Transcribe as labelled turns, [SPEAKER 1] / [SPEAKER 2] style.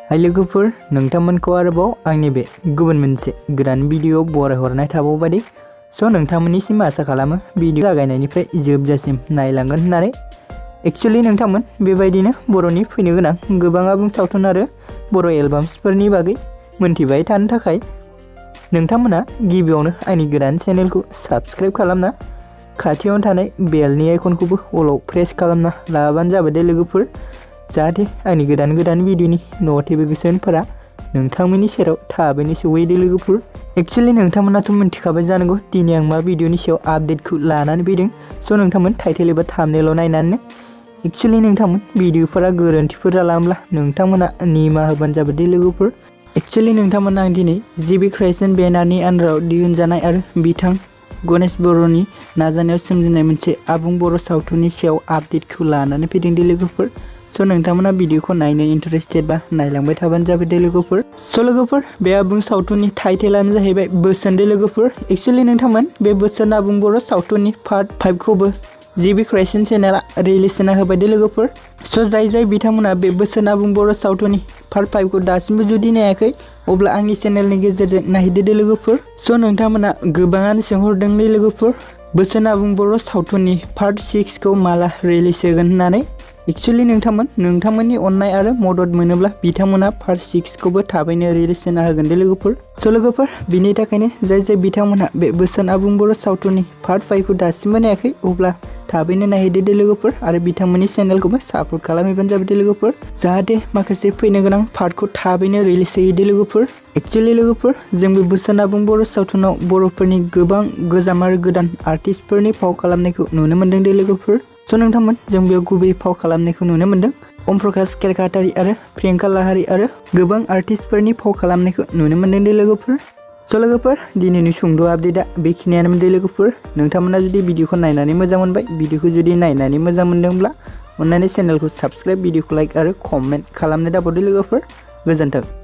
[SPEAKER 1] हाय लोगोफोर, नोंथांमोनखौ आरोबाव आंनि बे गुबुन मोनसे गोदान भिडिअ बरायहरनाय थाबावबाय। स' नोंथांमोननिसिम आसा खालामो भिडिअ जागायनायनिफ्राय जोबजासिम नायलांगोन होननानै। एक्चुअली नोंथांमोन बेबायदिनो बर'नि फैनो गोनां गोबां आबुं सावथुन आरो बर' एलबाम्सफोरनि बागै मोनथिबाय थानो थाखाय नोंथांमोना गिबियावनो आंनि गोदान चेनेलखौ साबस्क्राइब खालामना खाथियावनो थानाय बेलनि आइकनखौबो अलाव प्रेस खालामना लाबानो जाबाय दे लोगोफोर, जाहाथे आंनि गोदान भिडिअनि नटिफिकेशनफोरा नोंथांमोननि सेराव थाबैनो सौहैयो लोगोफोर। एक्चुअली नोंथांमोनाथ' मिन्थिखाबाय जानांगौ दिनै आं मा भिडिअनि सायाव आपडेटखौ लानानै फैदों। स' नोंथांमोन टाइटेल एबा थाम्बनेइल नायनानै एक्चुअली नोंथांमोन भिडिअफोरा गोरोन्थिफोर जालांब्ला नोंथांमोना निमाहा होबानो जाबाय दे लोगोफोर। एक्चुअली नोंथांमोना आं दिनै जिबि क्रिएशन बेनारनि आन्दाराव दिहुनजानाय आरो बिथां गणेश बर'नि नाजानायाव सोमजिनाय मोनसे आबुं बर' सावथुननि सायाव आपडेटखौ लानानै फैदों दे लोगोफोर। स' नोंथांमोना भिडिअखौ नायनो इन्टारेस्टेड बा नायलांबाय थाबानो जाबाय दे लोगोफोर। स' लोगोफोर, बे आबुं सावथुननि टाइटेलानो जाहैबाय बोसोन दे लोगोफोर। एक्चुअली नोंथांमोन बे बोसोन आबुं बर' सावथुननि पार्ट 5 खौबो जिबि क्रिएशन चेनेला रिलिज होना होबाय दे लोगोफोर। स' जाय बिथांमोना बे बोसोन आबुं बर' सावथुननि पार्ट 5 खौ दासिमबो जुदि नायाखै अब्ला आंनि चेनेलनि गेजेरजों नायहैदो दे लोगोफोर। स' नोंथांमोना गोबाङानो सोंहरदों दे लोगोफोर बोसोन आबुं बर' सावथुननि पार्ट 6 खौ माला रिलिज होगोन होननानै। एक्चुअली नोंथांमोननि अननाय आरो मदद मोनोब्ला बिथांमोना पार्ट 6 खौबो थाबैनो रिलिज होना होगोन दे लोगोफोर। स' लोगोफोर, बिनि थाखायनो जाय बिथांमोनहा बे बोसोन आबुं बर' सावथुननि पार्ट 5 खौ दासिमबो नायाखै अब्ला थाबैनो नायहैदो दे लोगोफोर आरो बिथांमोननि चेनेलखौबो सापर्ट खालामहैबानो जाबाय दे लोगोफोर, जाहाथे माखासे फैनो गोनां पार्टखौ थाबैनो रिलिज होयो दे लोगोफोर। एक्चुअली लोगोफोर, जों बे बोसोन आबुं बर' सावथुनाव बर'फोरनि गोबां गोजाम आरो गोदान आर्टिस्टफोरनि फाव खालामनायखौ नुनो मोन्दों दे लोगोफोर। स' नोंथांमोन जों बेयाव गुबै फाव खालामनायखौ नुनो मोन्दों ओम प्रकाश केरकाटारि आरो प्रियंका लाहारी आरो गोबां आर्टिस्टफोरनि फाव खालामनायखौ नुनो मोन्दों दे लोगोफोर। स' लोगोफोर, दिनैनि सुंद' आपडेटआ बेखिनियानोमोन दे लोगोफोर। नोंथांमोना जुदि भिडिअखौ नायनानै मोजां मोनबाय, भिडिअखौ जुदि नायनानै मोजां मोन्दोंब्ला अननानै चेनेलखौ साबस्क्राइब, भिडिअखौ लाइक आरो कमेन्ट खालामनो दाबावदो लोगोफोर। गोजोन्थों।